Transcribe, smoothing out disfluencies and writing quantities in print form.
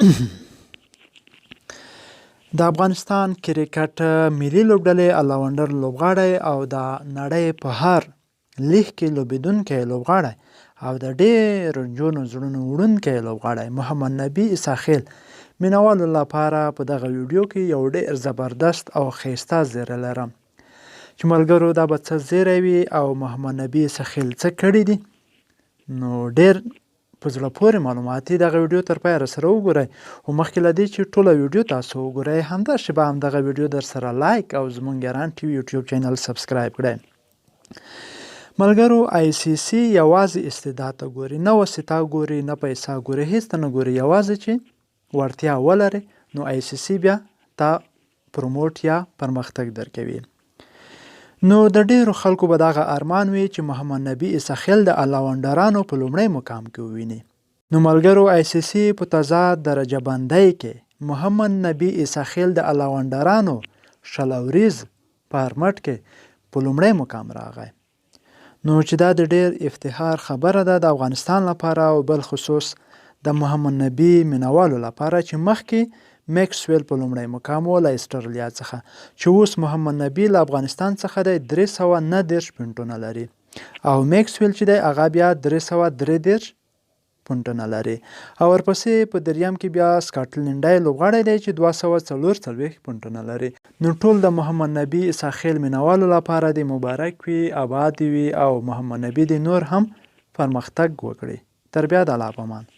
د افغانستان کرکټ ملي لوبډلې الراونډر لوبغاړی او د نړۍ په هر لیګ کې لوبېدونکی لوبغاړی او د ډېرو نجونو زړونو وړونکی لوبغاړی محمد نبي عیسی خیل مینوالو لپاره په دغه ویډیو کې یو ډېر زبردست او ښایسته زیری لرم چې ملګرو دا به څه زیری وي او محمد نبي عیسی خیل څه کړي دي، نو ډېر په زړه پورې معلومات دي. دغه ویډیو تر پایه راسره وګورئ، خو مخکې له دې چې ټوله ویډیو تاسو وګورئ همدا شیبه همدغه ویډیو در سره لایک او زمونږ یاران ټي وي یوټیوب چینل سبسکرایب کړئ. ملګرو آی سی سی یوازې استعداد ته ګوري، نه واسطه ګوري، نه پیسه ګوري، هیڅ ته نه ګوري، یوازې چې وړتیا ولرې نو آی سی سی بیا تا پروموټ یا پرمختګ درکوي. نو د ډېرو خلکو به دغه ارمان وي چې محمد نبي عیسی خیل د الاونډرانو په لومړی مقام کې وویني. نو ملګرو آی سی سی په تازه درجه بندۍ کې محمد نبي عیسی خیل د الاونډرانو 20 اوریز فارمټ کې په لومړی مقام راغی. نو چې دا د ډېر افتخار خبره ده د افغانستان لپاره او بل خصوص د محمد نبي مینوالو لپاره چې مخکې میکسویل په لومړی مقام و له اسټرلیا څخه چې اوس محمد نبي له افغانستان څخه دی 339 پوینټونه لري او میکسویل چې دی هغه بیا 333 پونټونه لري او ورپسې په دریم کې بیا سکاټلنډی لوبغاړی دی چې 244 پونټونه لري. نو ټول د محمد نبي عیسی خیل مینوالو لپاره دې مبارک وي، اباد دې وي او محمد نبي دې نور هم پرمختګ وکړي. تر بیا د الله په امان.